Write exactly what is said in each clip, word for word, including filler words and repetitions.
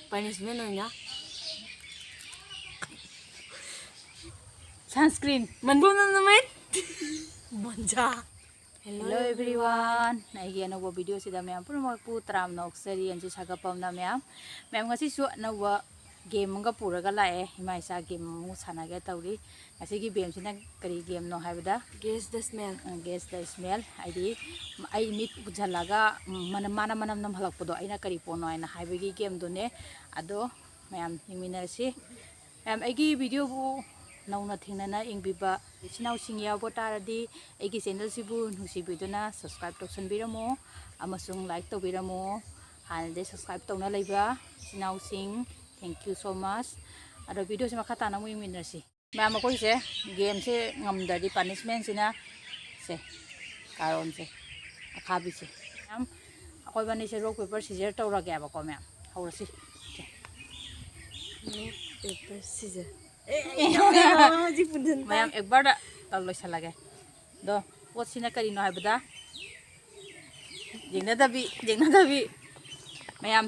Punishment ꯑꯣꯏꯅ sunscreen ꯃꯟꯕꯨ ꯅꯝꯅꯃꯩ ꯃꯣꯟꯖꯥ꯫ Hello everyone, ꯑꯩꯒꯤ ꯑꯅꯧꯕ ꯚꯤꯗꯤꯑꯣꯁꯤꯗ ꯃꯌꯥꯝ ꯄꯨꯝꯅꯃꯛꯄꯨ ꯇꯔꯥꯝꯅ ꯑꯣꯛꯆꯔꯤ꯫ ꯑꯩꯁꯦ ꯁꯥꯒꯠꯄꯝꯅ ꯃꯌꯥꯝ ꯃꯌꯥꯝ ꯉꯁꯤꯁꯨ ꯑꯅꯧꯕ ꯒꯦꯝ ꯑꯃꯒ ꯄꯨꯔꯒ ꯂꯥꯛꯑꯦ꯫ ꯏꯃꯥ ꯏꯆꯥ ꯒꯦꯝ ꯑꯃꯨꯛ ꯁꯥꯟꯅꯒꯦ ꯇꯧꯔꯤ꯫ ꯉꯁꯤꯒꯤ ꯒꯦꯝꯁꯤꯅ ꯀꯔꯤ ꯒꯦꯝꯅꯣ ꯍꯥꯏꯕꯗ, Guess the smell꯫ Guess the smell ꯍꯥꯏꯗꯤ ꯑꯩ ꯃꯤꯠ ꯄꯨꯁꯤꯜꯂꯒ ꯃꯅꯝ, ꯃꯥꯅ ꯃꯅꯝ ꯅꯝꯍꯜꯂꯛꯄꯗꯣ, ꯑꯩꯅ ꯀꯔꯤ ꯄꯣꯠꯅꯣ ꯍꯥꯏꯅ ꯍꯥꯏꯕꯒꯤ ꯒꯦꯝꯗꯨꯅꯦ꯫ ꯑꯗꯣ ꯃꯌꯥꯝ ꯌꯦꯡꯃꯤꯟꯅꯔꯁꯤ꯫ ꯃꯌꯥꯝ ꯑꯩꯒꯤ ꯚꯤꯗꯤꯑꯣꯕꯨ ꯅꯧꯅ ꯊꯦꯡꯅꯅ ꯌꯦꯡꯕꯤꯕ ꯏꯆꯤꯟ ꯏꯅꯥꯎꯁꯤꯡ ꯌꯥꯎꯕ ꯇꯥꯔꯗꯤ ꯑꯩꯒꯤ ꯆꯦꯅꯦꯜꯁꯤꯕꯨ ꯅꯨꯡꯁꯤꯕꯤꯗꯨꯅ subscribe ꯇꯧꯁꯟꯕꯤꯔꯝꯃꯣ ꯑꯃꯁꯨꯡ like ꯇꯧꯕꯤꯔꯝꯃꯣ꯫ ꯍꯥꯟꯅꯗꯤ subscribe ꯇꯧꯅ ꯂꯩꯕ ꯏꯆꯤꯟ ꯏꯅꯥꯎꯁꯤꯡ, thank you so much꯫ ꯑꯗꯣ ꯚꯤꯗꯤꯑꯣꯁꯤ ꯃꯈꯥ ꯇꯥꯅ ꯑꯃꯨꯛ ꯌꯦꯡꯃꯤꯟꯅꯔꯁꯤ꯫ ꯃꯌꯥꯝ ꯑꯩꯈꯣꯏꯁꯦ ꯒꯦꯝꯁꯦ ꯉꯝꯗ꯭ꯔꯗꯤ ꯄꯅꯤꯁꯃꯦꯟꯁꯤꯅ ꯁꯦ, ꯀꯥꯔꯣꯟꯁꯦ, ꯑꯈꯥꯕꯤꯁꯦ꯫ ꯃꯌꯥꯝ ꯑꯩꯈꯣꯏꯕꯥꯅꯤꯁꯦ rock paper scissor ꯇꯧꯔꯒꯦꯕꯀꯣ ꯃꯌꯥꯝ꯫ ꯍꯧꯔꯁꯤ꯫ ꯁꯦ꯫ Rock paper scissor꯫ ꯑꯦ, ꯑꯩ ꯉꯝꯃꯦꯕ, ꯍꯧꯖꯤꯛ ꯄꯨꯟꯁꯤꯟ ꯃꯌꯥꯝ ꯇꯥꯏ꯫ ꯑꯦꯛꯕꯔꯗ ꯇꯧ ꯂꯣꯏꯁꯜꯂꯒꯦ꯫ ꯑꯗꯣ ꯄꯣꯠꯁꯤꯅ ꯀꯔꯤꯅꯣ ꯍꯥꯏꯕꯗ, ꯌꯦꯡꯅꯗꯕꯤ, ꯌꯦꯡꯅꯗꯕꯤ꯫ ꯃꯌꯥꯝ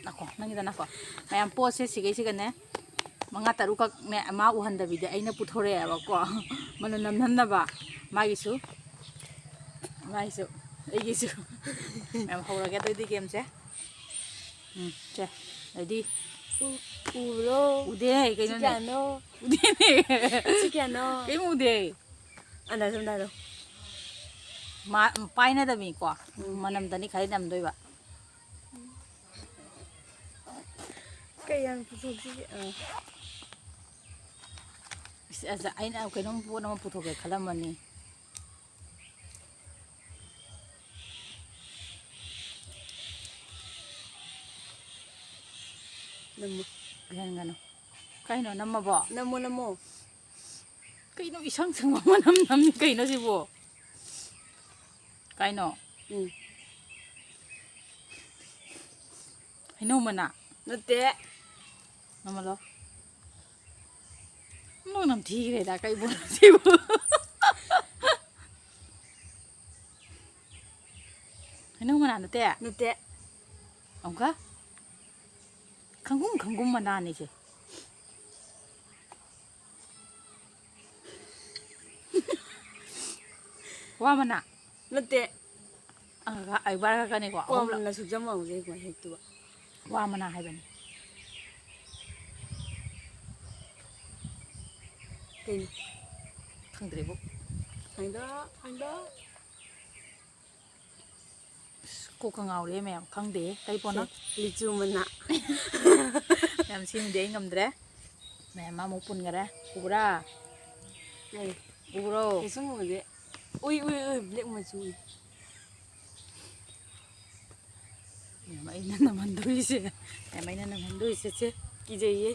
ꯅꯀꯣ, ꯅꯪꯒꯤꯗ ꯅꯀꯣ꯫ ꯃꯌꯥꯝ ꯄꯣꯠꯁꯦ ꯁꯤꯒꯩꯁꯤꯒꯅꯦ, ꯃꯉꯥ ꯇꯔꯨꯛꯈꯛꯅꯦ, ꯃꯥ ꯎꯍꯟꯗꯕꯤꯗ ꯑꯩꯅ ꯄꯨꯊꯣꯔꯛꯑꯦꯕꯀꯣ꯫ ꯃꯅꯝ ꯅꯝꯍꯟꯅꯕ꯫ ꯃꯥꯒꯤꯁꯨ, ꯃꯥꯒꯤꯁꯨ, ꯑꯩꯒꯤꯁꯨ꯫ ꯃꯌꯥꯝ ꯍꯧꯔꯒꯦ ꯑꯗꯨꯑꯣꯏꯗꯤ ꯒꯦꯝꯁꯦ꯫ ꯎꯝ, ꯁꯦ꯫ Ready? ꯎ-, ꯎꯕ꯭ꯔꯣ? ꯎꯗꯦ, ꯁꯤ ꯀꯩꯅꯣꯅꯦ? ꯀꯌꯥꯅꯣ? ꯎꯗꯦꯅꯦ꯫ ꯁꯤ ꯀꯌꯥꯅꯣ? ꯀꯩꯝ ꯎꯗꯦ꯫ ꯑꯟꯗꯥꯖ ꯑꯝꯗ ꯍꯥꯏꯔꯣ꯫ ꯃꯥ-, ꯄꯥꯏꯅꯗꯕꯤꯀꯣ꯫ ꯎꯝ꯫ ꯃꯅꯝꯗꯅꯤ ꯈꯔ ꯅꯝꯗꯣꯏꯕ꯫ ꯀꯩ ꯌꯥꯝ ꯄꯨꯊꯣꯛꯁꯤꯒꯦ? ꯑꯥ꯫ ꯏꯁ, ꯑꯁ, ꯑꯩꯅ ꯀꯩꯅꯣꯝ ꯄꯣꯠ ꯑꯃ ꯄꯨꯊꯣꯛꯀꯦ ꯈꯜꯂꯝꯕꯅꯤ꯫ ꯅꯝꯃꯣ꯫ ꯀꯩꯍꯟꯒꯅꯨ꯫ ꯀꯩꯅꯣ ꯅꯝꯃꯕꯣ? ꯅꯝꯃꯣ, ꯅꯝꯃꯣ꯫ ꯀꯩꯅꯣ ꯏꯁꯪ ꯁꯪꯕ ꯃꯅꯝ ꯅꯝꯃꯤ ꯀꯩꯅꯣ ꯁꯤꯕꯣ? ꯀꯩꯅꯣ? ꯎꯝ꯫ ꯍꯩꯅꯧ ꯃꯅꯥ? ꯅꯠꯇꯦ꯫ ꯅꯝꯃꯜꯂꯣ꯫ ꯅꯣꯡ ꯅꯝꯊꯤꯈ꯭ꯔꯦꯗ, ꯀꯩ ꯄꯣꯠꯅꯣ ꯁꯤꯕꯨ? ꯍꯩꯅꯧ ꯃꯅꯥ ꯅꯠꯇꯦ? ꯅꯠꯇꯦ꯫ ꯑꯃꯨꯛꯀ? ꯈꯪꯒꯨꯝ ꯈꯪꯒꯨꯝ ꯃꯅꯥꯅꯤꯁꯦ꯫ ꯋꯥ ꯃꯅꯥ꯫ ꯅꯠꯇꯦ꯫ ꯑꯪꯒ-, ꯑꯩ ꯕꯥꯔ ꯀꯛꯀꯅꯤꯀꯣ, ꯑꯍꯨꯝꯂꯛ꯫ ꯀꯣꯝꯅ ꯁꯨꯛꯆꯝ ꯃꯥꯡꯖꯩ ꯀꯃꯥꯏ ꯍꯦꯛꯇꯨꯕ? ꯋꯥ ꯃꯅꯥ ꯍꯥꯏꯕꯅꯤ꯫ ꯀꯩꯅꯣ? ꯈꯪꯗ꯭ꯔꯦꯕꯨ꯫ ꯍꯥꯏꯗꯣ, ꯍꯥꯏꯗꯣ꯫ ꯑꯁ, ꯀꯣꯛꯀ ꯉꯥꯎꯔꯦ ꯃꯌꯥꯝ, ꯈꯪꯗꯦ ꯀꯩ ꯄꯣꯠꯅꯣ? ꯁꯦ, ꯂꯤꯆꯨ ꯃꯅꯥ꯫ ꯌꯥꯝ ꯁꯤꯃꯗꯤ ꯑꯩ ꯉꯝꯗ꯭ꯔꯦ꯫ ꯃꯌꯥꯝ ꯑꯃꯨꯛ ꯄꯨꯟꯈꯔꯦ꯫ ꯎꯕ꯭ꯔꯥ? ꯂꯩ꯫ ꯎꯕ꯭ꯔꯣ? ꯀꯩꯁꯨꯝ ꯎꯗꯦ꯫ ꯎꯏ, ꯎꯏ, ꯎꯏ, ꯕ꯭ꯂꯦꯛ ꯃꯆꯨ ꯎꯏ꯫ ꯃꯌꯥꯝ ꯑꯩꯅ ꯅꯝꯍꯟꯗꯣꯔꯤꯁꯦ꯫ ꯃꯌꯥꯝ ꯑꯩꯅ ꯅꯝꯍꯟꯗꯣꯔꯤꯁꯦ ꯁꯦ꯫ ꯀꯤꯖꯩꯌꯦ꯫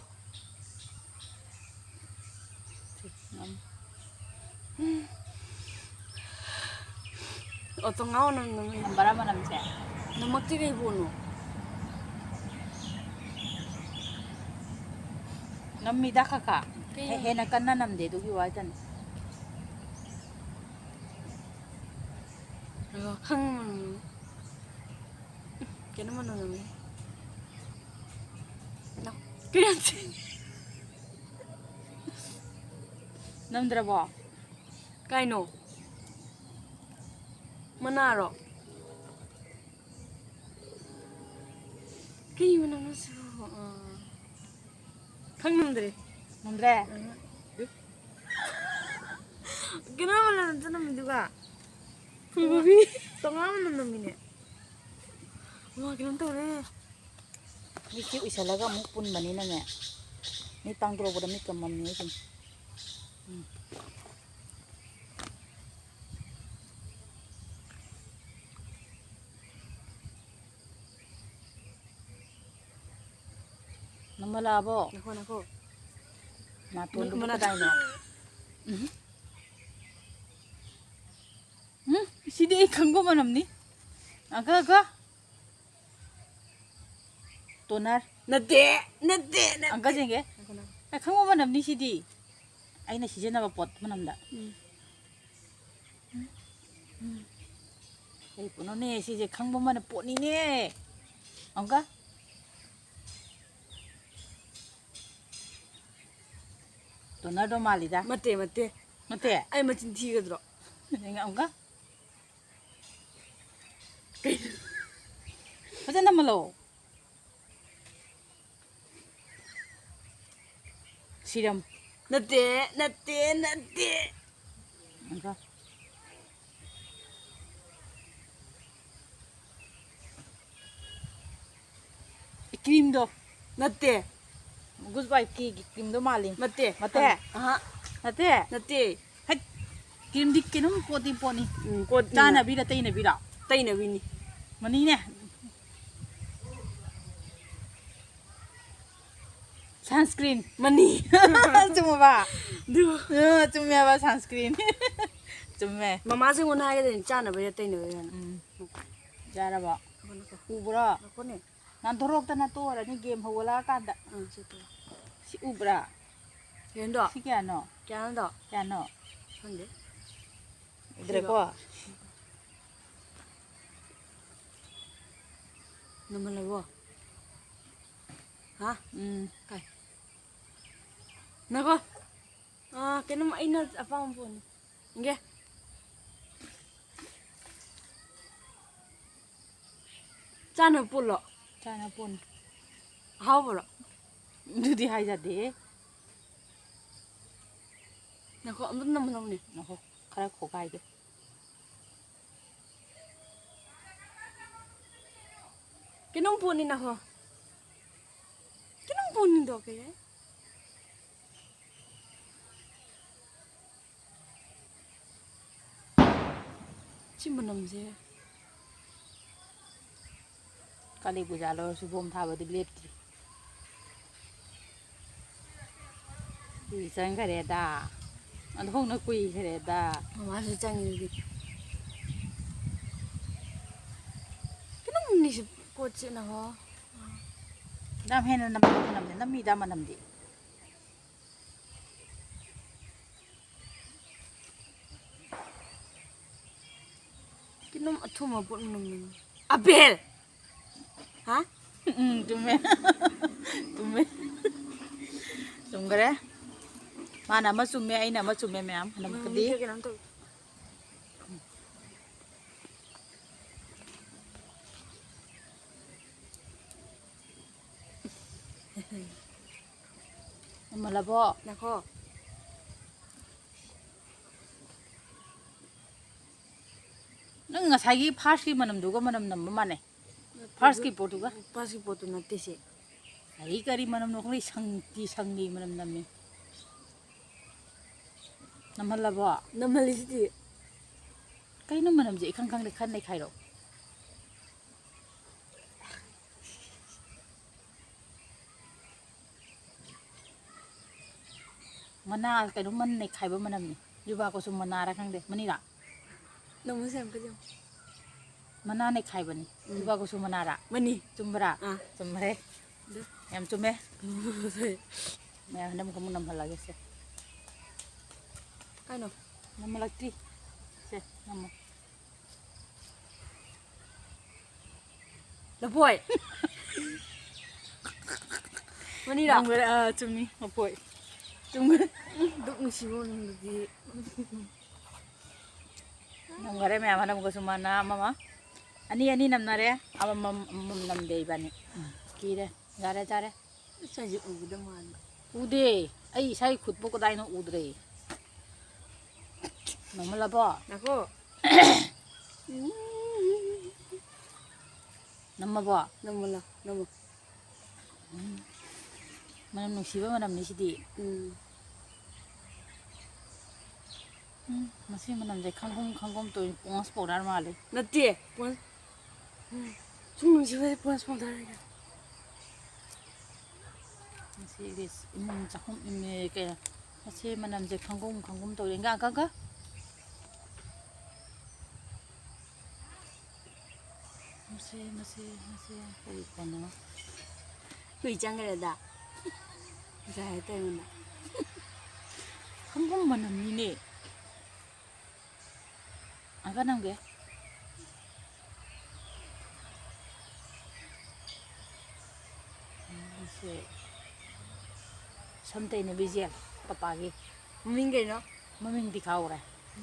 ꯁꯦ, ꯅꯝ꯫ ꯑꯣ, ꯇꯣꯉꯥꯟ ꯑꯣꯏꯅ ꯅꯝꯃꯦ꯫ ꯅꯝꯕꯔ ꯑꯃ ꯅꯝꯁꯦ꯫ ꯅꯝꯃꯛꯇꯦ ꯀꯩ ꯄꯣꯠꯅꯣ? ꯅꯝꯃꯤꯗ ꯈꯔ ꯈꯔ꯫ ꯀꯩ ꯍꯦ-, ꯅꯝꯃꯤ? ꯍꯦꯟꯅ ꯀꯟꯅ ꯅꯝꯗꯦ ꯑꯗꯨꯒꯤ ꯋꯥꯗꯅꯤ꯫ ꯑꯣ, ꯈꯪ-, ꯀꯩꯅꯣ ꯃꯅꯝ ꯅꯝꯃꯤ꯫ ꯅꯝ-, ꯀꯩꯅꯣ ꯅꯝꯗ꯭ꯔꯕꯣ? ꯀꯥꯏꯅꯣ? ꯃꯅꯥꯔꯣ? ꯀꯩ ꯃꯅꯝꯅꯣ ꯁꯤꯕꯨ? ꯑꯥ꯫ ꯈꯪ ꯉꯝꯗ꯭ꯔꯦ꯫ ꯉꯝꯗ꯭ꯔꯦ? ꯑꯥ꯫ ꯀꯩꯅꯣ ꯃꯅꯝ ꯅꯝꯗꯨꯒ? ꯐꯨꯜꯀꯣꯕꯤ꯫ ꯇꯣꯉꯥꯟ ꯃꯅꯝ ꯅꯝꯃꯤꯅꯦ꯫ ꯃꯥ ꯀꯩꯅꯣꯝ ꯇꯧꯔꯦ꯫ ꯃꯤꯠꯁꯤ ꯎꯏꯁꯜꯂꯒ ꯑꯃꯨꯛ ꯄꯨꯟꯕꯅꯤꯅꯅꯦ꯫ ꯃꯤꯠ ꯄꯥꯡꯊꯣꯔꯛꯄꯗ ꯃꯤꯠꯀ ꯃꯝꯃꯤ ꯑꯩꯁꯤꯅꯦ꯫ ꯎꯝ꯫ ꯅꯝꯕ ꯂꯥꯛꯑꯕꯣ? ꯉꯥꯏꯈꯣ, ꯉꯥꯏꯈꯣ꯫ ꯅꯥꯇꯣꯟꯗꯨꯕꯨ ꯃꯅꯥ ꯀꯗꯥꯏꯅꯣ? ꯎꯝ꯫ ꯎꯝ, ꯁꯤꯗꯤ ꯑꯩ ꯈꯪꯕ ꯃꯅꯝꯅꯤ꯫ ꯑꯒ, ꯑꯒ꯫ ꯇꯣꯅꯔ꯫ ꯅꯠꯇꯦ, ꯅꯠꯇꯦ, ꯅꯠꯇꯦ꯫ ꯑꯪꯀꯜ ꯌꯦꯡꯒꯦ꯫ ꯉꯥꯏꯈꯣ, ꯉꯥꯏꯈꯣ꯫ ꯑꯩ ꯈꯪꯕ ꯃꯅꯝꯅꯤ ꯁꯤꯗꯤ꯫ ꯑꯩꯅ ꯁꯤꯖꯤꯟꯅꯕ ꯄꯣꯠ ꯃꯅꯝꯗ꯫ ꯎꯝ꯫ ꯎꯝ꯫ ꯀꯔꯤ ꯄꯣꯠꯅꯣꯅꯦ ꯁꯤꯁꯦ? ꯈꯪꯕ ꯃꯅꯝ ꯄꯣꯠꯅꯤꯅꯦ꯫ ꯑꯃꯨꯛꯀ꯫ ꯇꯣꯅꯔꯗꯣ ꯃꯥꯜꯂꯤꯗ꯫ ꯅꯠꯇꯦ, ꯅꯠꯇꯦ꯫ ꯅꯠꯇꯦ? ꯑꯩ ꯃꯆꯤꯟ ꯊꯤꯒꯗ꯭ꯔꯣ? ꯌꯦꯡꯉꯦ ꯑꯃꯨꯛꯀ꯫ ꯀꯩꯅꯣ? ꯐꯖꯅ ꯅꯝꯍꯜꯂꯣ꯫ ꯁꯤꯔꯝ꯫ ꯅꯠꯇꯦ, ꯅꯠꯇꯦ, ꯅꯠꯇꯦ꯫ ꯑꯃꯨꯛꯀ꯫ ꯀ꯭ꯔꯤꯝꯗꯣ꯫ ꯅꯠꯇꯦ꯫ ꯒꯨꯗ ꯕꯥꯏꯠꯀꯤ ꯀ꯭ꯔꯤꯝꯗꯣ ꯃꯥꯜꯂꯤ꯫ ꯅꯠꯇꯦ꯫ ꯅꯠꯇꯦ꯫ ꯑꯍꯥ꯫ ꯅꯠꯇꯦ꯫ ꯅꯠꯇꯦ꯫ ꯍꯩꯠ, ꯀ꯭ꯔꯤꯝꯗꯤ ꯀꯩꯅꯣꯝ ꯄꯣꯠꯇꯤ ꯄꯣꯠꯅꯤ꯫ ꯎꯝ, ꯄꯣꯠꯅꯤꯅ꯫ ꯆꯥꯅꯕꯤꯔ ꯇꯩꯅꯕꯤꯔ? ꯇꯩꯅꯕꯤꯅꯤ꯫ ꯃꯅꯤꯅꯦ꯫ Sunscreen꯫ ꯃꯅꯤ꯫ ꯆꯨꯝꯃꯕ? ꯑꯗꯨ꯫ ꯑ, ꯆꯨꯝꯃꯦꯕ, sunscreen꯫ ꯆꯨꯝꯃꯦ꯫ ꯃꯃꯥꯁꯤꯡꯉꯣꯟꯗ ꯍꯥꯏꯒꯗꯣꯏꯅꯤ, ꯆꯥꯅꯕꯩꯔ ꯇꯩꯅꯕꯩꯔꯅ꯫ ꯎꯝ꯫ ꯌꯥꯔꯕꯣ? ꯉꯥꯏꯈꯣ, ꯉꯥꯏꯈꯣ꯫ ꯎꯕ꯭ꯔꯣ? ꯉꯥꯏꯈꯣꯅꯦ꯫ ꯅꯥꯟꯊꯣꯔꯛꯇꯅ ꯇꯣꯛꯑꯔꯅꯤ game ꯍꯧꯒꯠꯂꯛꯑꯀꯥꯟꯗ꯫ ꯑꯥ, ꯁꯤ ꯇꯣꯛꯑꯣ꯫ ꯁꯤ ꯎꯕ꯭ꯔꯥ? ꯀꯩꯅꯣꯗꯣ? ꯁꯤ ꯀꯌꯥꯅꯣ? ꯀꯌꯥꯅꯣꯗꯣ? ꯀꯌꯥꯅꯣ? ꯈꯪꯗꯦ꯫ ꯎꯗ꯭ꯔꯦꯀꯣ? ꯅꯝꯍꯜꯂꯕꯣ? ꯍꯥ? ꯎꯝ꯫ ꯀꯥꯏ? ꯉꯥꯏꯈꯣ꯫ ꯑꯥ, ꯀꯩꯅꯣꯝ ꯑꯩꯅ ꯑꯄꯥꯝꯕ ꯄꯣꯠꯅꯤ꯫ ꯏꯪꯒꯦ꯫ ꯆꯥꯅꯕ ꯄꯣꯠꯂꯣ? ꯆꯥꯅꯕ ꯄꯣꯠꯅꯤ꯫ ꯑꯍꯥꯎꯕꯔꯣ? ꯑꯗꯨꯗꯤ ꯍꯥꯏꯖꯗꯦꯍꯦ꯫ ꯉꯥꯏꯈꯣ, ꯑꯝꯇ ꯅꯝꯍꯜꯂꯧꯅꯦ꯫ ꯉꯥꯏꯈꯣ, ꯈꯔ ꯈꯣꯒꯥꯏꯒꯦ꯫ ꯀꯩꯅꯣꯝ ꯄꯣꯠꯅꯤꯅ ꯍꯣ꯫ ꯀꯩꯅꯣꯝ ꯄꯣꯠꯅꯤꯗꯣ ꯀꯩ ꯍꯥꯏ? ꯁꯤ ꯃꯅꯝꯁꯦ꯫ ꯀꯥꯂꯤ ꯄꯨꯖꯥ ꯂꯣꯏꯔꯁꯨ ꯕꯣꯝ ꯊꯥꯕꯗꯤ ꯂꯦꯞꯇ꯭ꯔꯤ꯫ ꯀꯨꯏ ꯆꯪꯈꯔꯦꯗ꯫ ꯑꯣꯟꯊꯣꯛꯅ ꯀꯨꯏꯈꯔꯦꯗ꯫ ꯃꯃꯥꯁꯨ ꯆꯪꯉꯤꯗꯨꯗꯤ꯫ ꯀꯩꯅꯣꯝꯅꯤꯁꯦ ꯄꯣꯠꯁꯤꯅꯀꯣ꯫ ꯌꯥꯝ ꯍꯦꯟꯅ ꯅꯝ-, ꯅꯝꯗꯦ, ꯅꯝꯃꯤꯗ ꯃꯅꯝꯗꯤ꯫ ꯀꯩꯅꯣꯝ ꯑꯊꯨꯝꯕ ꯄꯣꯠ ꯃꯅꯝ ꯅꯝꯃꯤ꯫ ꯑꯕꯦꯜ! ꯍꯥ? ꯎꯝ, ꯆꯨꯝꯃꯦ꯫ ꯆꯨꯝꯃꯦ꯫ ꯆꯨꯝꯈꯔꯦ꯫ ꯃꯥꯅ ꯑꯃ ꯆꯨꯝꯃꯦ, ꯑꯩꯅ ꯑꯃ ꯆꯨꯝꯃꯦ, ꯃꯌꯥꯝ ꯅꯝꯀꯗꯤ꯫ ꯃꯃꯤꯡꯁꯦ ꯀꯩꯅꯣꯝ ꯇꯧꯏ꯫ ꯅꯝꯍꯜꯂꯕꯣ? ꯉꯥꯏꯈꯣ꯫ ꯅꯪ ꯉꯁꯥꯏꯒꯤ ꯐꯥꯔꯁꯀꯤ ꯃꯅꯝꯗꯨꯒ ꯃꯅꯝ ꯅꯝꯕ ꯃꯥꯟꯅꯩ꯫ ꯐꯥꯔꯁꯀꯤ ꯄꯣꯠꯇꯨꯒ꯫ ꯐꯥꯔꯁꯀꯤ ꯄꯣꯠꯇꯨ ꯅꯠꯇꯦ ꯁꯤ꯫ ꯑꯩ ꯀꯔꯤ ꯃꯅꯝꯅꯣ ꯈꯪꯗꯦ, ꯁꯪꯇꯤ ꯁꯪꯗꯤ ꯃꯅꯝ ꯅꯝꯃꯤ꯫ ꯅꯝꯍꯜꯂꯕꯣ? ꯅꯝꯍꯜꯂꯤꯁꯤꯗꯤ꯫ ꯀꯩꯅꯣ ꯃꯅꯝꯁꯦ ꯏꯈꯪ ꯈꯪꯗꯦ, ꯈꯔ ꯅꯩꯈꯥꯏꯔꯣ꯫ ꯃꯅꯥ ꯀꯩꯅꯣꯝꯃ ꯅꯩꯈꯥꯏꯕ ꯃꯅꯝꯅꯤ꯫ ꯖꯨꯕꯥ ꯀꯨꯁꯨꯝ ꯃꯅꯥꯔ ꯈꯪꯗꯦ, ꯃꯅꯤꯔꯥ? ꯅꯝꯃꯁꯦ ꯑꯝꯇ ꯌꯦꯡꯉꯣ꯫ ꯃꯅꯥ ꯅꯩꯈꯥꯏꯕꯅꯤ꯫ ꯎꯝ꯫ ꯖꯨꯕꯥ ꯀꯨꯁꯨꯝ ꯃꯅꯥꯔꯥ? ꯃꯅꯤ꯫ ꯆꯨꯝꯕ꯭ꯔꯥ? ꯑꯥ꯫ ꯆꯨꯝꯃꯦ꯫ ꯑꯗꯨ꯫ ꯌꯥꯝ ꯆꯨꯝꯃꯦ꯫ ꯃꯌꯥꯝ ꯍꯟꯗꯛ ꯑꯃꯨꯛ ꯅꯝꯍꯜꯂꯒꯦ ꯁꯦ꯫ ꯀꯩꯅꯣ? ꯅꯝꯍꯜꯂꯛꯇ꯭ꯔꯤ꯫ ꯁꯦ, ꯅꯝꯃꯣ꯫ ꯂꯐꯣꯏ꯫ ꯃꯅꯤꯔꯥ? ꯅꯝꯈꯔꯦ, ꯑꯥ, ꯆꯨꯝꯃꯤ, ꯂꯐꯣꯏ꯫ ꯆꯨꯝꯈꯔꯦ꯫ ꯗꯨꯛ ꯅꯨꯡꯁꯤꯕ ꯃꯅꯝꯗꯨꯗꯤ꯫ ꯅꯝꯈꯔꯦ ꯃꯌꯥꯝ, ꯍꯟꯗꯛ ꯑꯃꯨꯛꯀꯁꯨ ꯃꯅꯥ ꯑꯃꯃ꯫ ꯑꯅꯤ ꯑꯅꯤ ꯅꯝꯅꯔꯦ, ꯑꯃꯃꯝ, ꯑꯃꯃꯝ ꯅꯝꯗꯦ ꯏꯕꯥꯅꯤ꯫ ꯎꯝ, ꯀꯤꯔꯦ꯫ ꯌꯥꯔꯦ, ꯆꯥꯔꯦ꯫ ꯑꯁ, ꯑꯩꯁꯦ ꯎꯒꯗꯕ ꯃꯥꯟꯕ꯫ ꯎꯗꯦ꯫ ꯑꯩ ꯏꯁꯥꯒꯤ ꯈꯨꯠꯄꯨ ꯀꯗꯥꯏꯅꯣ ꯎꯗ꯭ꯔꯦ꯫ ꯅꯝꯍꯜꯂꯕꯣ? ꯉꯥꯏꯈꯣ꯫ ꯅꯝꯃꯕꯣ? ꯅꯝꯃꯨ ꯂꯥꯎ, ꯅꯝꯃꯨ꯫ ꯃꯅꯝ ꯅꯨꯡꯁꯤꯕ ꯃꯅꯝꯅꯤ ꯁꯤꯗꯤ꯫ ꯎꯝ꯫ ꯎꯝ, ꯃꯁꯤ ꯃꯅꯝꯁꯦ ꯈꯪꯒꯨꯝ ꯈꯪꯒꯨꯝ ꯇꯧꯏ, ꯄꯣꯟꯁ ꯄꯥꯎꯗꯔ ꯃꯥꯜꯂꯤ꯫ ꯅꯠꯇꯦ, ꯄꯣꯟꯁ-, ꯁꯨꯝ ꯅꯨꯡꯁꯤꯕꯁꯦ ꯄꯣꯟꯁ ꯄꯥꯎꯗꯔ ꯍꯥꯏꯅ꯫ ꯃꯁꯤ ꯏꯕꯦꯁ-, ꯏꯃꯨꯡ ꯆꯥꯛꯈꯨꯝ ꯏꯃꯦ-, ꯀꯩꯅꯣ, ꯃꯁꯤ ꯃꯅꯝꯁꯦ ꯈꯪꯒꯨꯝ ꯈꯪꯒꯨꯝ ꯇꯧꯔꯤ꯫ ꯏꯟꯒꯥ, ꯀꯛ, ꯀꯛ꯫ ꯃꯁꯤ, ꯃꯁꯤ, ꯃꯁꯤ ꯀꯔꯤ ꯄꯣꯠꯅꯣ? ꯀꯨꯏ ꯆꯪꯈ꯭ꯔꯦꯗ꯫ ꯉꯁꯥꯏ ꯍꯥꯏꯔꯛꯇꯦ ꯑꯩꯉꯣꯟꯗ꯫ ꯈꯪꯒꯨꯝ ꯃꯅꯝꯅꯤꯅꯦ꯫ ꯑꯪꯀ ꯅꯝꯒꯦ꯫ ꯁꯦ꯫ ꯁꯝ ꯇꯩꯅꯕꯤ ꯖꯦꯜ꯫ ꯄꯄꯥꯒꯤ꯫ ꯃꯃꯤꯡ ꯀꯩꯅꯣ? ꯃꯃꯤꯡꯗꯤ ꯀꯥꯎꯔꯦ꯫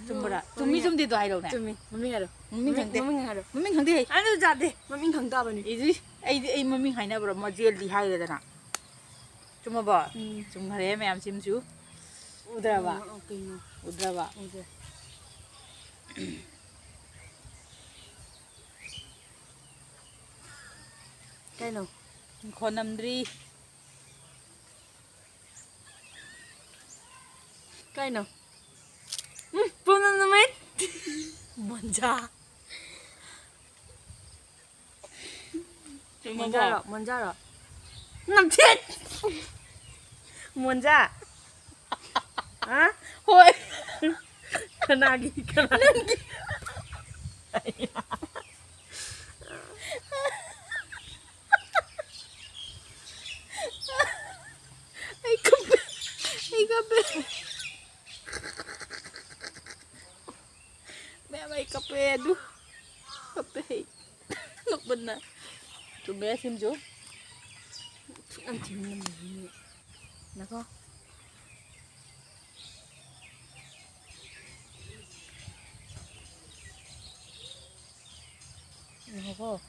ꯆꯨꯝꯕ꯭ꯔꯥ? ꯃꯃꯤꯡ ꯆꯨꯝꯃꯤ ꯍꯥꯏ-, ꯆꯨꯝꯗꯦꯗꯣ ꯍꯥꯏꯔꯛꯎꯅꯦ꯫ ꯆꯨꯝꯃꯤ꯫ ꯃꯃꯤꯡ ꯍꯥꯏꯔꯣ꯫ ꯃꯃꯤꯡ ꯃꯃꯤꯡ, ꯈꯪꯗꯦ꯫ ꯃꯃꯤꯡ ꯍꯥꯏꯔꯣ꯫ ꯃꯃꯤꯡ ꯈꯪꯗꯦ ꯍꯩ꯫ ꯑꯗꯨ ꯌꯥꯗꯦ꯫ ꯃꯃꯤꯡ ꯈꯪ ꯇꯥꯕꯅꯤ꯫ ꯏꯗꯨꯏ, ꯑꯩꯗꯤ, ꯑꯩ ꯃꯃꯤꯡ ꯍꯥꯏꯅꯕ꯭ꯔꯣ? ꯃꯖꯦꯜꯗꯤ ꯍꯥꯏꯔꯦꯗꯅ꯫ ꯆꯨꯝꯃꯕꯣ? ꯎꯝ꯫ ꯆꯨꯝꯈꯔꯦ ꯃꯌꯥꯝꯁꯤꯝꯁꯨ꯫ ꯎꯗ꯭ꯔꯕ? ꯑꯣ, ꯑꯣ, ꯀꯩꯅꯣ? ꯎꯗ꯭ꯔꯕ? ꯎꯗ꯭ꯔꯦ꯫ ꯀꯩꯅꯣ? ꯈꯣꯟ ꯅꯝꯗ꯭ꯔꯤ꯫ ꯀꯩꯅꯣ? ꯎꯝ, ꯄꯨꯡꯅꯝ ꯅꯝꯃꯦ꯫ ꯃꯣꯟꯖꯥ꯫ ꯃꯣꯟꯖꯥꯔꯣ? ꯃꯣꯟꯖꯥꯔꯣ? ꯅꯝꯊꯤ! ꯃꯣꯟꯖꯥ! ꯍꯥ? ꯍꯣꯏ꯫ ꯀꯅꯥꯒꯤ? ꯀꯅꯥꯒꯤ? ꯅꯪꯒꯤ꯫ ꯑꯩ ꯀꯞꯄꯦ꯫ ꯑꯩ ꯀꯞꯄꯦ꯫ ꯃꯌꯥꯝ ꯑꯩ ꯀꯞꯄꯦ ꯑꯗꯨ꯫ ꯀꯞꯄꯦ ꯑꯩ꯫ ꯅꯣꯛꯄꯅ꯫ ꯆꯨꯝꯃꯦ ꯁꯤꯝꯁꯨ꯫ ꯊꯨꯛ ꯌꯥꯝ ꯊꯤꯅ ꯅꯝꯃꯦ꯫ ꯅꯀꯣ꯫ ꯉꯥꯏꯈꯣꯀꯣ꯫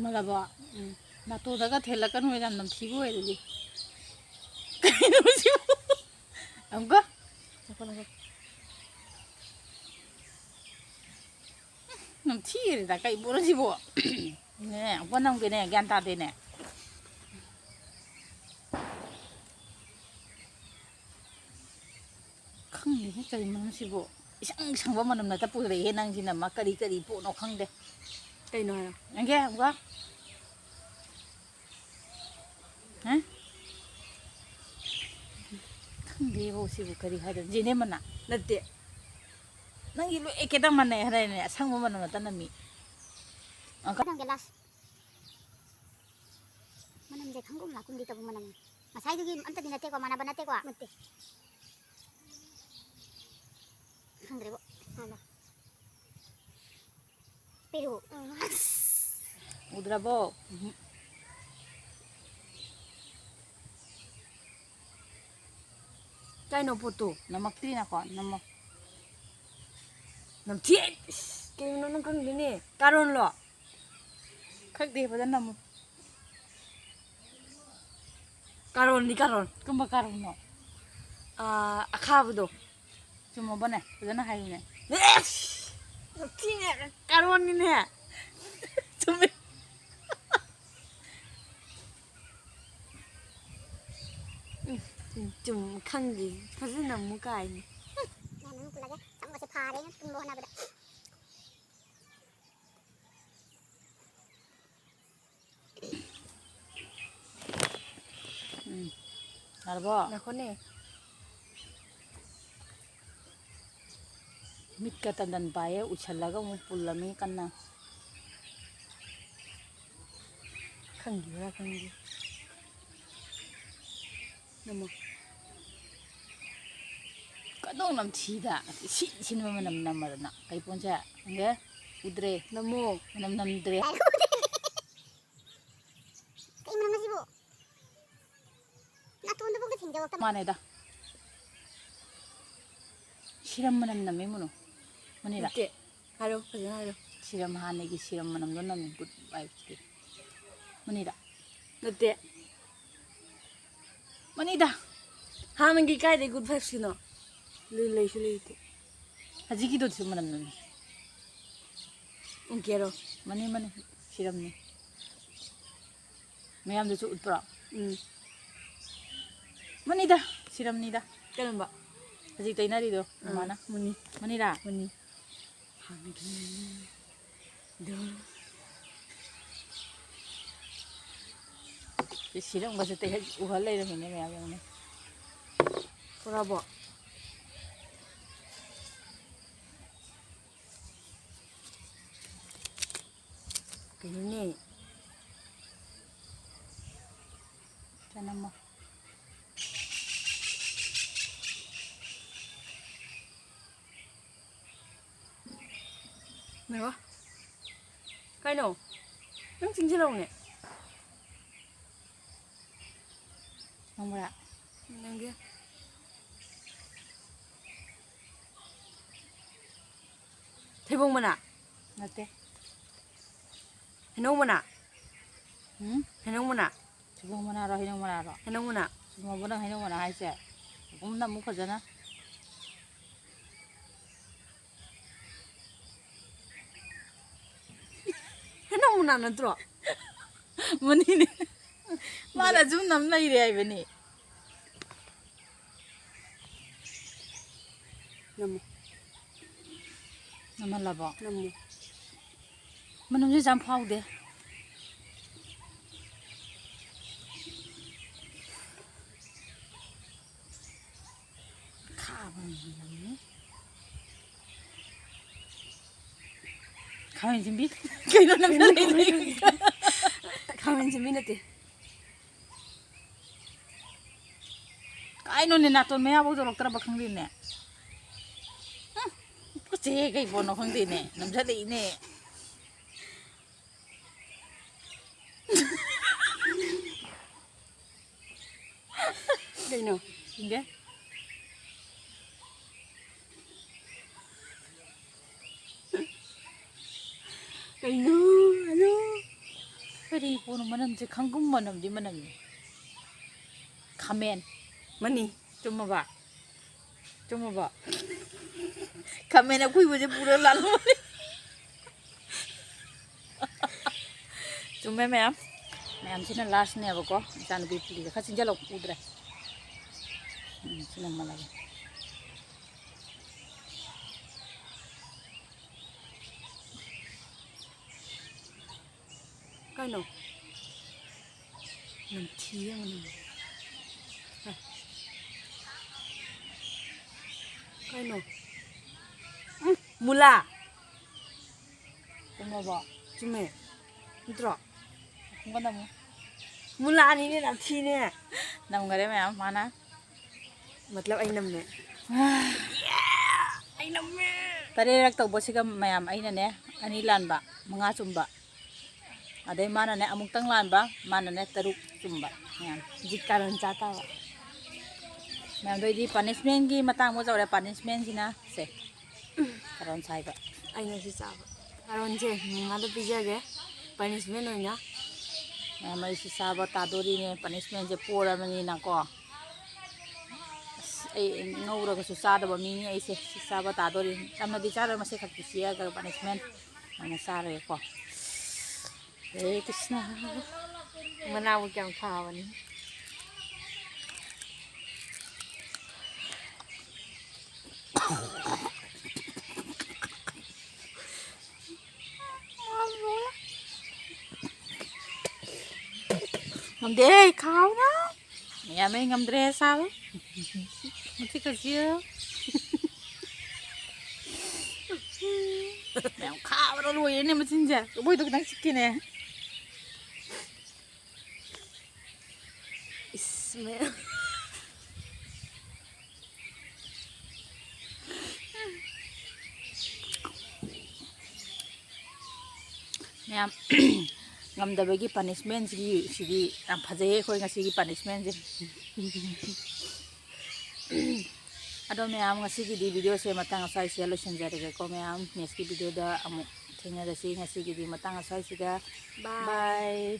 ꯃꯨꯜꯂꯕꯣ? ꯎꯝ꯫ ꯅꯥꯇꯣꯟꯗꯒ ꯊꯦꯜꯂꯛꯀꯅꯨ, ꯌꯥꯝ ꯅꯝꯊꯤꯕ ꯑꯣꯏꯔꯗꯤ꯫ ꯀꯩꯅꯣ ꯁꯤꯕꯨ? ꯑꯃꯨꯛꯀ? ꯉꯥꯏꯈꯣ, ꯉꯥꯏꯈꯣ꯫ ꯅꯝꯊꯤꯔꯦꯗ, ꯀꯩ ꯄꯣꯠꯅꯣ ꯁꯤꯕꯣ? ꯅꯦ, ꯑꯃꯨꯛꯀ ꯅꯝꯒꯦꯅꯦ, ꯒ꯭ꯌꯥꯟ ꯇꯥꯗꯦꯅꯦ꯫ ꯈꯪꯗꯦꯍꯦ, ꯀꯔꯤ ꯃꯅꯝ ꯁꯤꯕꯨ? ꯏꯁꯪ ꯁꯪꯕ ꯃꯅꯝ ꯅꯠꯇ ꯄꯨꯔꯛꯑꯦꯍꯦ ꯅꯪꯁꯤꯅ, ꯃꯥ ꯀꯔꯤ ꯀꯔꯤ ꯄꯣꯠꯅꯣ ꯈꯪꯗꯦ꯫ ꯀꯩꯅꯣ ꯍꯥꯏꯔꯣ? ꯌꯦꯡꯒꯦ ꯑꯃꯨꯛꯀ꯫ ꯍꯥ? ꯈꯪꯗꯦꯕꯣ ꯁꯤꯕꯨ ꯀꯔꯤ ꯍꯥꯏꯗꯣꯏꯅꯣ? ꯖꯦꯅꯦ ꯃꯅꯥ? ꯅꯠꯇꯦ꯫ ꯅꯪꯒꯤ ꯂꯣꯏ ꯑꯦꯀꯦꯗ ꯃꯥꯟꯅꯩ ꯍꯥꯏꯔꯦꯅꯦ, ꯑꯁꯪꯕ ꯃꯅꯝ ꯅꯠꯇ ꯅꯝꯃꯤ꯫ ꯑꯪꯀ- ꯅꯪꯒꯤ ꯂꯥꯁ꯫ ꯃꯅꯝꯁꯦ ꯈꯪꯒꯨꯝ ꯂꯥꯛꯀꯨꯝꯗꯤ ꯇꯧꯕ ꯃꯅꯝ꯫ ꯉꯁꯥꯏꯗꯨꯒꯤ ꯑꯝꯇꯗꯤ ꯅꯠꯇꯦꯀꯣ, ꯃꯥꯟꯅꯕ ꯅꯠꯇꯦꯀꯣ? ꯅꯠꯇꯦ꯫ ꯈꯪꯗ꯭ꯔꯦꯕꯣ꯫ ꯍꯥꯟꯅ꯫ ꯄꯤꯔꯨꯛ꯫ ꯑꯁ꯫ ꯎꯗ꯭ꯔꯕꯣ? ꯎꯝꯍꯨꯝ꯫ ꯀꯩꯅꯣ ꯄꯣꯠꯇꯣ? ꯅꯝꯃꯛꯇ꯭ꯔꯤꯅꯀꯣ, ꯅꯝꯃꯣ꯫ ꯅꯝꯊꯤ꯫ ꯏꯁ, ꯀꯩꯅꯣ ꯅꯪ ꯈꯪꯗꯦꯅꯦ? ꯀꯥꯔꯣꯟꯂꯣ? ꯈꯪꯗꯦ, ꯐꯖꯅ ꯅꯝꯃꯨ꯫ ꯀꯥꯔꯣꯟꯅꯤ, ꯀꯥꯔꯣꯟ꯫ ꯀꯔꯝꯕ ꯀꯥꯔꯣꯟꯅꯣ? ꯑꯥ, ꯑꯈꯥꯕꯗꯣ꯫ ꯆꯨꯝꯃꯕꯅꯦ? ꯐꯖꯅ ꯍꯥꯏꯌꯨꯅꯦ꯫ ꯑꯦꯁ! ꯅꯝꯊꯤꯅꯦ, ꯀꯥꯔꯣꯟꯅꯤꯅꯦ꯫ ꯆꯨꯝꯃꯦ꯫ ꯎꯝ, ꯆꯨꯝ, ꯈꯪꯗꯦ, ꯐꯖꯅ ꯑꯃꯨꯛ ꯀꯥꯏꯅꯤ꯫ ꯃꯌꯥꯝ ꯑꯃ ꯄꯨꯜꯂꯒ ꯆꯥꯝꯃꯒꯁꯦ ꯐꯥꯔꯦ ꯑꯩꯅ ꯄꯨꯟꯕ ꯍꯣꯠꯅꯕꯗ꯫ ꯎꯝ꯫ ꯌꯥꯔꯕꯣ? ꯉꯥꯏꯈꯣꯅꯦ꯫ ꯃꯤꯠꯀ ꯇꯟꯗꯟ ꯄꯥꯏꯌꯦ, ꯎꯏꯁꯜꯂꯒ ꯑꯃꯨꯛ ꯄꯨꯜꯂꯝꯃꯤ ꯀꯟꯅ꯫ ꯈꯪꯗꯦ, ꯈꯪꯗꯦ꯫ ꯅꯝꯃꯣ꯫ ꯀꯗꯣꯡ ꯅꯝꯊꯤꯗ, ꯁꯤ ꯁꯤꯟꯕ ꯃꯅꯝ ꯅꯝꯃꯗꯅ꯫ ꯀꯩ ꯄꯣꯟꯁꯦ? ꯈꯪꯗꯦ? ꯎꯗ꯭ꯔꯦ꯫ ꯅꯝꯃꯣ꯫ ꯃꯅꯝ ꯅꯝꯗ꯭ꯔꯦ꯫ ꯀꯩ ꯃꯅꯝꯅꯣ ꯁꯤꯕꯨ? ꯅꯥꯇꯣꯟꯗꯨꯐꯥꯎꯗ ꯊꯦꯡꯖꯧ ꯑꯝꯇ꯫ ꯃꯥꯅꯦꯗ꯫ ꯁꯤꯔꯝ ꯃꯅꯝ ꯅꯝꯃꯦ ꯃꯨꯅꯨ꯫ ꯃꯅꯤꯔꯥ? ꯅꯠꯇꯦ꯫ ꯍꯥꯏꯔꯣ, ꯐꯖꯅ ꯍꯥꯏꯔꯣ꯫ ꯁꯤꯔꯝ ꯍꯥꯟꯅꯒꯤ ꯁꯤꯔꯝ ꯃꯅꯝꯗꯣ ꯅꯝꯃꯦ, good vibes ꯀꯤ꯫ ꯃꯅꯤꯔꯥ? ꯅꯠꯇꯦ꯫ ꯃꯅꯤꯗ꯫ ꯍꯥꯟꯅꯒꯤ ꯀꯥꯏꯗꯩ good vibes ꯀꯤꯅꯣ? ꯂꯩ-, ꯂꯩꯁꯨ ꯂꯩꯇꯦ꯫ ꯍꯧꯖꯤꯛꯀꯤꯗꯣ ꯁꯤ ꯃꯅꯝ ꯅꯝꯃꯦ꯫ ꯎꯪꯀꯦꯔꯣ? ꯃꯅꯤ, ꯃꯅꯤ꯫ ꯁꯤꯔꯝꯅꯤ꯫ ꯃꯌꯥꯝꯗꯁꯨ ꯎꯠꯄ꯭ꯔꯣ? ꯎꯝ꯫ ꯃꯅꯤꯗ, ꯁꯤꯔꯝꯅꯤꯗ꯫ ꯀꯔꯝꯕ? ꯍꯧꯖꯤꯛ ꯇꯩꯅꯔꯤꯗꯣ, ꯑꯥ, ꯃꯃꯥꯅ꯫ ꯃꯅꯤ꯫ ꯃꯅꯤꯔꯥ? ꯃꯅꯤ꯫ ꯍꯥꯟꯅꯒꯤ ꯃꯅꯤꯗꯣ꯫ ꯁꯤ ꯁꯤꯔꯝꯒꯁꯦ ꯇꯩ-, ꯎꯍꯜ ꯂꯩꯔꯝꯃꯤꯅꯦ ꯃꯌꯥꯝ ꯌꯦꯡꯉꯨꯅꯦ꯫ ꯄꯨꯔꯥꯕꯣ? ꯀꯩꯅꯣꯅꯦ? ꯆꯅꯝꯃꯣ꯫ ꯉꯥꯏꯈꯣ꯫ ꯀꯩꯅꯣ? ꯅꯪ ꯆꯤꯡꯁꯤꯜꯂꯛꯎꯅꯦ꯫ ꯅꯪꯕ꯭ꯔꯥ? ꯅꯪꯒꯤ꯫ ꯊꯩꯕꯣꯡ ꯃꯅꯥ꯫ ꯅꯠꯇꯦ꯫ ꯍꯩꯅꯧ ꯃꯅꯥ꯫ ꯎꯝ? ꯍꯩꯅꯧ ꯃꯅꯥ꯫ ꯊꯩꯕꯣꯡ ꯃꯅꯥꯔꯣ, ꯍꯩꯅꯧ ꯃꯅꯥꯔꯣ? ꯍꯩꯅꯧ ꯃꯅꯥ꯫ ꯆꯨꯝꯃꯕꯣ ꯅꯪ ꯍꯩꯅꯧ ꯃꯅꯥ ꯍꯥꯏꯁꯦ? ꯎꯝ, ꯅꯝꯃꯨ ꯐꯖꯅ꯫ ꯍꯩꯅꯧ ꯃꯅꯥ ꯅꯠꯇ꯭ꯔꯣ? ꯃꯅꯤꯅꯦ꯫ ꯃꯥꯅ ꯁꯨꯝ ꯅꯝ ꯂꯩꯔꯦ ꯍꯥꯏꯕꯅꯤ꯫ ꯅꯝꯃꯣ꯫ ꯅꯝꯍꯜꯂꯕꯣ? ꯅꯝꯃꯣ꯫ ꯃꯅꯝꯁꯦ ꯌꯥꯝ ꯐꯥꯎꯗꯦ꯫ ꯈꯥꯕ ꯃꯅꯝ ꯅꯝꯃꯤ꯫ ꯈꯥꯃꯦꯟ ꯁꯤꯟꯕꯤ꯫ ꯀꯩꯅꯣ ꯅꯝꯁꯤꯜꯂꯛꯏꯗꯣ? ꯈꯥꯃꯦꯟ ꯁꯤꯟꯕꯤ ꯅꯠꯇꯦ꯫ ꯀꯥꯏꯅꯣꯅꯦ, ꯅꯥꯇꯣꯟ ꯃꯌꯥꯐꯥꯎ ꯌꯧꯔꯛꯇ꯭ꯔꯕ ꯈꯪꯗꯦꯅꯦ꯫ ꯍꯨꯝ, ꯇꯨꯀꯠꯆꯩꯍꯦ, ꯀꯩ ꯄꯣꯠꯅꯣ ꯈꯪꯗꯦꯅꯦ, ꯅꯝꯁꯤꯜꯂꯛꯏꯅꯦ꯫ ꯀꯩꯅꯣ? ꯌꯦꯡꯒꯦ꯫ ꯀꯩꯅꯣ? ꯑꯗꯣ꯫ ꯀꯔꯤ ꯄꯣꯠꯅꯣ? ꯃꯅꯝꯁꯦ ꯈꯪꯒꯨꯝ ꯃꯅꯝꯗꯤ ꯃꯅꯝꯅꯤ꯫ ꯈꯥꯃꯦꯟ꯫ ꯃꯅꯤ꯫ ꯆꯨꯝꯃꯕ? ꯆꯨꯝꯃꯕꯣ? ꯈꯥꯃꯦꯟ ꯑꯀꯨꯏꯕꯁꯦ ꯄꯨꯔ ꯂꯥꯛꯂꯝꯃꯅꯤ꯫ ꯆꯨꯝꯃꯦ ꯃꯌꯥꯝ꯫ ꯃꯌꯥꯝꯁꯤꯅ ꯂꯥꯁꯅꯦꯕꯀꯣ꯫ ꯏꯆꯥꯅꯨꯄꯤ ꯐꯤꯁꯦ ꯈꯔ ꯆꯤꯡꯁꯤꯜꯂꯧ ꯎꯗ꯭ꯔꯦ꯫ ꯎꯝ, ꯁꯤ ꯅꯝꯃꯜꯂꯒꯦ꯫ ꯀꯩꯅꯣ? ꯅꯝꯊꯤ ꯌꯦꯡꯉꯨꯅꯦ꯫ ꯀꯩꯅꯣ? ꯎꯝ, ꯃꯨꯂꯥ꯫ ꯆꯨꯝꯃꯕꯣ? ꯆꯨꯝꯃꯦ꯫ ꯅꯠꯇ꯭ꯔꯣ? ꯑꯃꯨꯛꯀ ꯅꯝꯃꯨ꯫ ꯃꯨꯂꯥꯅꯤꯅꯦ, ꯅꯝꯊꯤꯅꯦ꯫ ꯅꯝꯈꯔꯦ ꯃꯌꯥꯝ ꯃꯥꯅ꯫ ꯃꯇꯂꯕ ꯑꯩ ꯅꯝꯃꯦ꯫ ꯑꯩ ꯅꯝꯃꯦ꯫ ꯇꯔꯦꯠꯔꯛ ꯇꯧꯕꯁꯤꯒ ꯃꯌꯥꯝ ꯑꯩꯅꯅꯦ, ꯑꯅꯤ ꯂꯥꯟꯕ, ꯃꯉꯥ ꯆꯨꯝꯕ꯫ ꯑꯗꯩ ꯃꯥꯅꯅꯦ ꯑꯃꯨꯛꯇꯪ ꯂꯥꯟꯕ, ꯃꯥꯅꯅꯦ ꯇꯔꯨꯛ ꯆꯨꯝꯕ꯫ ꯃꯌꯥꯝ ꯍꯧꯖꯤꯛ ꯀꯥꯔꯟ ꯆꯥ ꯇꯥꯕ꯫ ꯃꯌꯥꯝꯗꯣ ꯑꯩꯗꯤ ꯄꯅꯤꯁꯃꯦꯟꯒꯤ ꯃꯇꯥꯡ ꯑꯃ ꯌꯧꯔꯦ꯫ ꯄꯅꯤꯁꯃꯦꯟꯁꯤꯅ ꯁꯦ, ꯀꯥꯔꯟ ꯁꯥꯏꯕ꯫ ꯑꯩꯅ ꯁꯤ ꯆꯥꯕ꯫ ꯀꯥꯔꯟꯁꯦ ꯃꯃꯥꯗ ꯄꯤꯖꯒꯦ, ꯄꯅꯤꯁꯃꯦꯟ ꯑꯣꯏꯅ꯫ ꯃꯌꯥꯝ ꯑꯩ ꯁꯤ ꯆꯥꯕ ꯇꯥꯗꯣꯔꯤꯅꯦ꯫ ꯄꯅꯤꯁꯃꯦꯟꯁꯦ ꯄꯣꯔꯕꯅꯤꯅꯀꯣ꯫ ꯑꯁ, ꯑꯩ ꯉꯧꯔꯒꯁꯨ ꯆꯥꯗꯕ ꯃꯤꯅꯤ ꯑꯩꯁꯦ꯫ ꯁꯤ ꯆꯥꯕ ꯇꯥꯗꯣꯔꯤ꯫ ꯌꯥꯝꯅꯗꯤ ꯆꯥꯔꯣꯏ, ꯃꯁꯤ ꯈꯛꯇꯤ ꯆꯤꯛꯑꯒ ꯄꯅꯤꯁꯃꯦꯟ ꯑꯣꯏꯅ ꯆꯥꯔꯒꯦꯀꯣ꯫ ꯍꯔꯦ ꯀ꯭ꯔꯤꯁꯅ꯫ ꯃꯅꯥꯕꯨ ꯀꯌꯥꯝ ꯈꯥꯕꯅꯤ꯫ ꯉꯝꯗꯦ, ꯈꯥꯕꯅ꯫ ꯃꯌꯥꯝ ꯑꯩ ꯉꯝꯗ꯭ꯔꯦ ꯆꯥꯕ꯫ ꯃꯁꯤ ꯀꯛꯆꯤꯌꯣ꯫ ꯃꯌꯥꯝ ꯈꯥꯕꯅ ꯂꯣꯏꯔꯦꯅꯦ ꯃꯆꯤꯟꯁꯦ꯫ ꯃꯣꯏꯗꯣ ꯈꯤꯇꯪ ꯆꯤꯛꯀꯦꯅꯦ꯫ ꯏꯁ, ꯃꯌꯥꯝ꯫ ꯃꯌꯥꯝ, ꯉꯝꯗꯕꯒꯤ ꯄꯅꯤꯁꯃꯦꯟꯁꯤꯒꯤ, ꯁꯤꯗꯤ ꯌꯥꯝ ꯐꯖꯩꯌꯦ ꯑꯩꯈꯣꯏ ꯉꯁꯤꯒꯤ ꯄꯅꯤꯁꯃꯦꯟꯁꯦ꯫ ꯑꯗꯣ ꯃꯌꯥꯝ, ꯉꯁꯤꯒꯤꯗꯤ ꯚꯤꯗꯤꯑꯣꯁꯦ ꯃꯇꯥꯡ ꯑꯁ꯭ꯋꯥꯏꯁꯤꯗ ꯂꯣꯏꯁꯤꯟꯖꯔꯒꯦꯀꯣ ꯃꯌꯥꯝ꯫ ꯅꯦꯛꯁꯀꯤ ꯚꯤꯗꯤꯑꯣꯗ ꯑꯃꯨꯛ ꯊꯦꯡꯅꯔꯁꯤ꯫ ꯉꯁꯤꯒꯤꯗꯤ ꯃꯇꯥꯡ ꯑꯁ꯭ꯋꯥꯏꯁꯤꯗ꯫ ꯕꯥꯏ꯫ ꯕꯥꯏ꯫